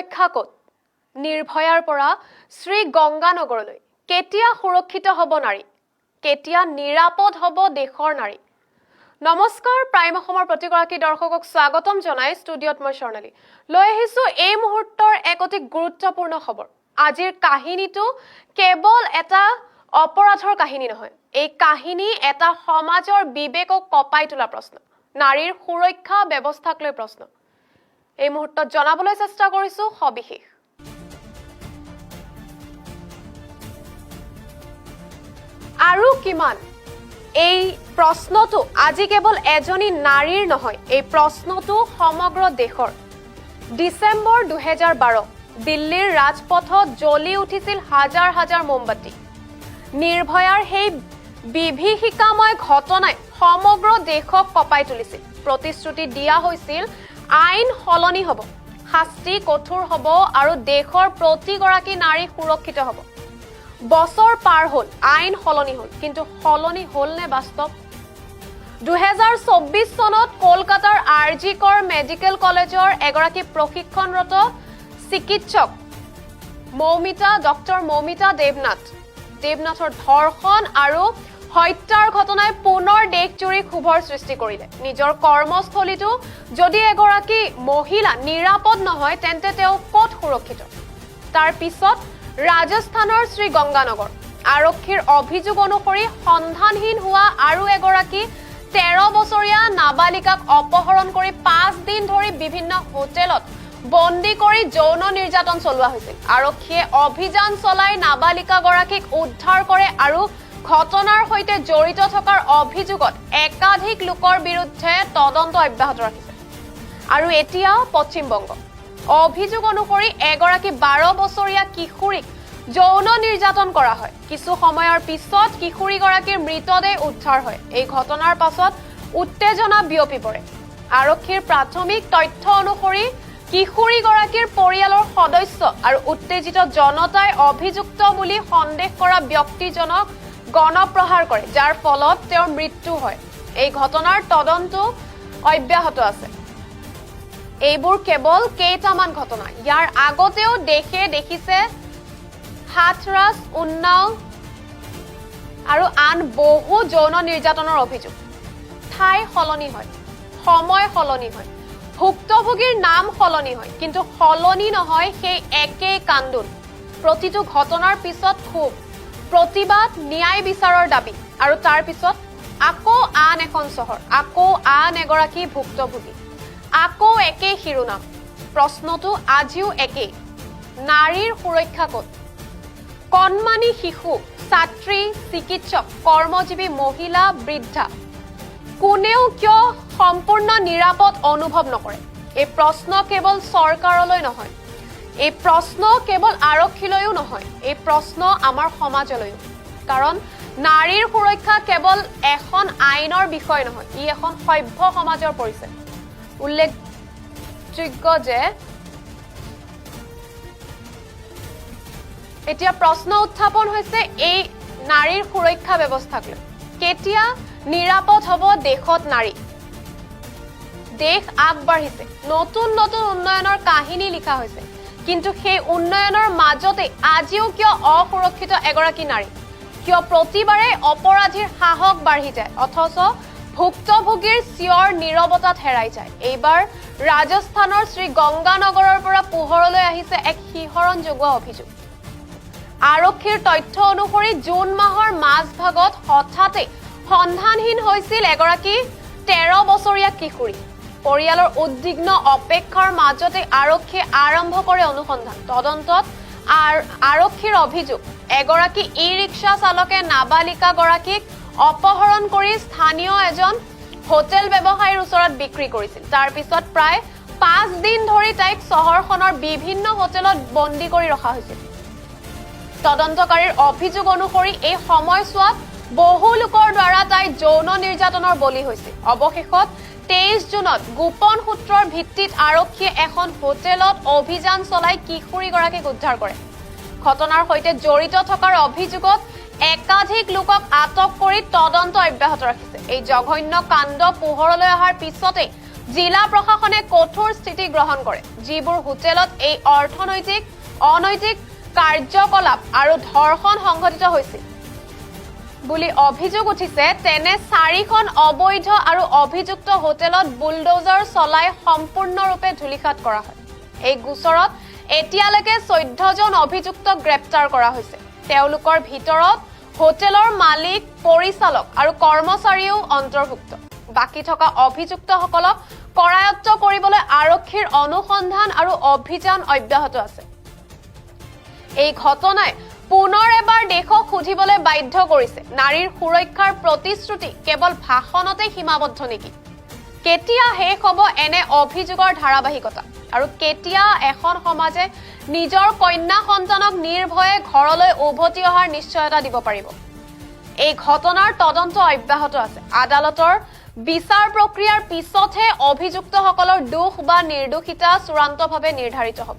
সুৰক্ষা ক'ত? নিৰ্ভয়াৰ পৰা শ্ৰী গংগানগৰলৈ কেতিয়া সুৰক্ষিত হ'ব নাৰী? কেতিয়া নিৰাপদ হ'ব দেশৰ নাৰী? নমস্কাৰ, প্ৰাইম অসমৰ প্ৰতিগৰাকী দৰ্শকক স্বাগতম জনাই ষ্টুডিঅ'ত মই স্বৰ্ণালী লৈ আহিছো এই মুহূৰ্তৰ এক অতি গুৰুত্বপূৰ্ণ খবৰ। আজিৰ কাহিনীটো কেৱল এটা অপৰাধৰ কাহিনী নহয়, এই কাহিনী এটা সমাজৰ বিবেকক কঁপাই তোলা প্ৰশ্ন, নাৰীৰ সুৰক্ষা ব্যৱস্থাক লৈ প্ৰশ্ন। এই মুহূৰ্তত জনাবলৈ চেষ্টা কৰিছো সবিশেষ। আৰু কিমান? এই প্ৰশ্নটো আজি কেৱল এজনী নাৰীৰ নহয়, এই প্ৰশ্নটো সমগ্ৰ দেশৰ। ডিচেম্বৰ 2012, দিল্লীৰ ৰাজপথত জ্বলি উঠিছিল হাজাৰ হাজাৰ মোমবাতি। নিৰ্ভয়াৰ সেই বিভীষিকাময় ঘটনাই সমগ্ৰ দেশক কঁপাই তুলিছিল। প্ৰতিশ্ৰুতি দিয়া হৈছিল, আইন সলনি হ'ব, শাস্তি কঠোৰ হ'ব আৰু দেশৰ প্ৰতিগৰাকী নাৰী সুৰক্ষিত হ'ব। বছৰ পাৰ হ'ল, আইন সলনি হ'ল, কিন্তু সলনি হ'ল নে বাস্তৱ? 2024 চনত কলকাতাৰ আৰ জি কৰ মেডিকেল কলেজৰ এগৰাকী প্ৰশিক্ষণৰত চিকিৎসক মৌমিতা, ডক্টৰ মৌমিতা দেৱনাথৰ ধৰ্ষণ আৰু হত্যাৰ ঘটনাই পুনৰ দেশজুৰি ক্ষোভৰ সৃষ্টি কৰিলে। নিজৰ কৰ্মস্থলীতো যদি এগৰাকী মহিলা নিৰাপদ নহয়, তেন্তে তেওঁ ক'ত সুৰক্ষিত? তাৰ পিছত ৰাজস্থানৰ শ্ৰী গংগানগৰ। আৰক্ষীৰ অভিযোগ অনুসৰি সন্ধানহীন হোৱা আৰু এগৰাকী 13 বছৰীয়া নাবালিকাক অপহৰণ কৰি 5 দিন ধৰি বিভিন্ন হোটেলত বন্দী কৰি যৌন নিৰ্যাতন চলোৱা হৈছিল। আৰক্ষীয়ে অভিযান চলাই নাবালিকাগৰাকীক উদ্ধাৰ কৰে আৰু ঘটনাৰ সৈতে জড়িত থকাৰ অভিযোগত একাধিক লোকৰ বিৰুদ্ধে তদন্ত অব্যাহত ৰাখিছে। আৰু এতিয়া পশ্চিমবংগ। অভিযোগ অনুসৰি এগৰাকী 12 বছৰীয়া কিশোৰীক যৌন নিৰ্যাতন কৰা হয়। কিছু সময়ৰ পিছত কিশোৰীগৰাকীৰ মৃতদেহ উদ্ধাৰ হয়। এই ঘটনাৰ পাছত উত্তেজনা বিয়পি পৰে। আৰক্ষীৰ প্ৰাথমিক তথ্য অনুসৰি কিশোৰীগৰাকীৰ পৰিয়ালৰ সদস্য আৰু উত্তেজিত জনতাই অভিযুক্ত বুলি সন্দেহ কৰা ব্যক্তিজনক গণপ্ৰহাৰ কৰে, যাৰ ফলত তেওঁৰ মৃত্যু হয়। এই ঘটনাৰ তদন্ত অব্যাহত আছে। এইবোৰ কেৱল কেইটামান ঘটনা। ইয়াৰ আগতেও দেশে দেখিছে হাথৰাছ, উন্নাও আৰু আন বহু যৌন নিৰ্যাতনৰ অভিযোগ। ঠাই সলনি হয়, সময় সলনি হয়, ভুক্তভোগীৰ নাম সলনি হয়, কিন্তু সলনি নহয় সেই একেই কান্দোন। প্ৰতিটো ঘটনাৰ পিছত ক্ষোভ, প্ৰতিবাদ, ন্যায় বিচাৰৰ দাবী আৰু তাৰ পিছত আকৌ আন এখন চহৰ, আকৌ আন এগৰাকী ভুক্তভোগী, আকৌ একেই শিৰোনাম। প্ৰশ্নটো আজিও একেই, নাৰীৰ সুৰক্ষা ক'ত? কণমানি শিশু, ছাত্ৰী, চিকিৎসক, কৰ্মজীৱী মহিলা, বৃদ্ধা, কোনেও কিয় সম্পূৰ্ণ নিৰাপদ অনুভৱ নকৰে? এই প্ৰশ্ন কেৱল চৰকাৰলৈ নহয়, এই প্ৰশ্ন কেৱল আৰক্ষীলৈও নহয়, এই প্ৰশ্ন আমাৰ সমাজলৈও। কাৰণ নাৰীৰ সুৰক্ষা কেৱল এখন আইনৰ বিষয় নহয়, ই এখন সভ্য সমাজৰ পৰিচয়। উল্লেখযোগ্য যে এতিয়া প্ৰশ্ন উত্থাপন হৈছে এই নাৰীৰ সুৰক্ষা ব্যৱস্থাক লৈ। কেতিয়া নিৰাপদ হ'ব দেশত নাৰী? দেশ আগবাঢ়িছে, নতুন নতুন উন্নয়নৰ কাহিনী লিখা হৈছে, কিন্তু সেই উন্নয়নৰ মাজতে আজিও কিয় অসুৰক্ষিত এগৰাকী নাৰী? কিয় প্ৰতিবাৰে অপৰাধীৰ সাহস বাঢ়ি যায়, অথচ ভুক্তভোগীৰ চিঞৰ নীৰৱতাত হেৰাই যায়? এইবাৰ ৰাজস্থানৰ শ্ৰী গংগানগৰৰ পৰা পোহৰলৈ আহিছে এক শিহৰণ যোগোৱা অভিযোগ। আৰক্ষীৰ তথ্য অনুসৰি জুন মাহৰ মাজভাগত হঠাতে সন্ধানহীন হৈছিল এগৰাকী 13 বছৰীয়া কিশোৰী। পৰিয়ালৰ উদ্বিগ্ন অপেক্ষাৰ মাজতে আৰক্ষীয়ে আৰম্ভ কৰে অনুসন্ধান। তদন্তত আৰক্ষীৰ অভিযোগ, এগৰাকী ই ৰিক্সা চালকে নাবালিকাগৰাকীক অপহৰণ কৰি স্থানীয় এজন হোটেল ব্যৱসায়ীৰ ওচৰত বিক্ৰী কৰিছিল। তাৰ পিছত প্ৰায় 5 দিন ধৰি তাইক চহৰখনৰ বিভিন্ন হোটেলত বন্দী কৰি ৰখা হৈছিল। তদন্তকাৰীৰ অভিযোগ অনুসৰি এই সময়ছোৱাত বহু লোকৰ দ্বাৰা তাই যৌন নিৰ্যাতনৰ বলি হৈছিল। অৱশেষত 23 জুনত গোপন সূত্ৰৰ ভিত্তিত আৰক্ষীয়ে এখন হোটেলত অভিযান চলাই কিশোৰীগৰাকীক উদ্ধাৰ কৰে। ঘটনাৰ সৈতে জড়িত থকাৰ অভিযোগত একাধিক লোকক আটক কৰি তদন্ত অব্যাহত ৰাখিছে। এই জঘন্য কাণ্ড পোহৰলৈ অহাৰ পিছতে জিলা প্ৰশাসনে কঠোৰ স্থিতি গ্ৰহণ কৰে। যিবোৰ হোটেলত এই অৰ্থনৈতিক অনৈতিক কাৰ্যকলাপ আৰু ধৰ্ষণ সংঘটিত হৈছিল বুলি অভিযোগ উঠিছে, তেনে চাৰিখন অবৈধ আৰু অভিযুক্ত হোটেলত বুলডোজাৰ চলাই সম্পূৰ্ণৰূপে ধূলিসাৎ কৰা হয়। এই গোচৰত এতিয়ালৈকে 14জন অভিযুক্তক গ্ৰেপ্তাৰ কৰা হৈছে। তেওঁলোকৰ ভিতৰত হোটেলৰ মালিক, পৰিচালক আৰু কৰ্মচাৰীও অন্তৰ্ভুক্ত। বাকী থকা অভিযুক্তসকলক কৰায়ত্ব কৰিবলৈ আৰক্ষীৰ অনুসন্ধান আৰু অভিযান অব্যাহত আছে। এই ঘটনাই পুনৰ এবাৰ দেশক সুধিবলৈ বাধ্য কৰিছে, নাৰীৰ সুৰক্ষাৰ প্ৰতিশ্ৰুতি কেৱল ভাষণতে সীমাবদ্ধ নেকি? কেতিয়া শেষ হ'ব এনে অভিযোগৰ ধাৰাবাহিকতা আৰু কেতিয়া এখন সমাজে নিজৰ কন্যা সন্তানক নিৰ্ভয়ে ঘৰলৈ উভতি অহাৰ নিশ্চয়তা দিব পাৰিব? এই ঘটনাৰ তদন্ত অব্যাহত আছে। আদালতৰ বিচাৰ প্ৰক্ৰিয়াৰ পিছতহে অভিযুক্তসকলৰ দোষ বা নিৰ্দোষিতা চূড়ান্তভাৱে নিৰ্ধাৰিত হ'ব।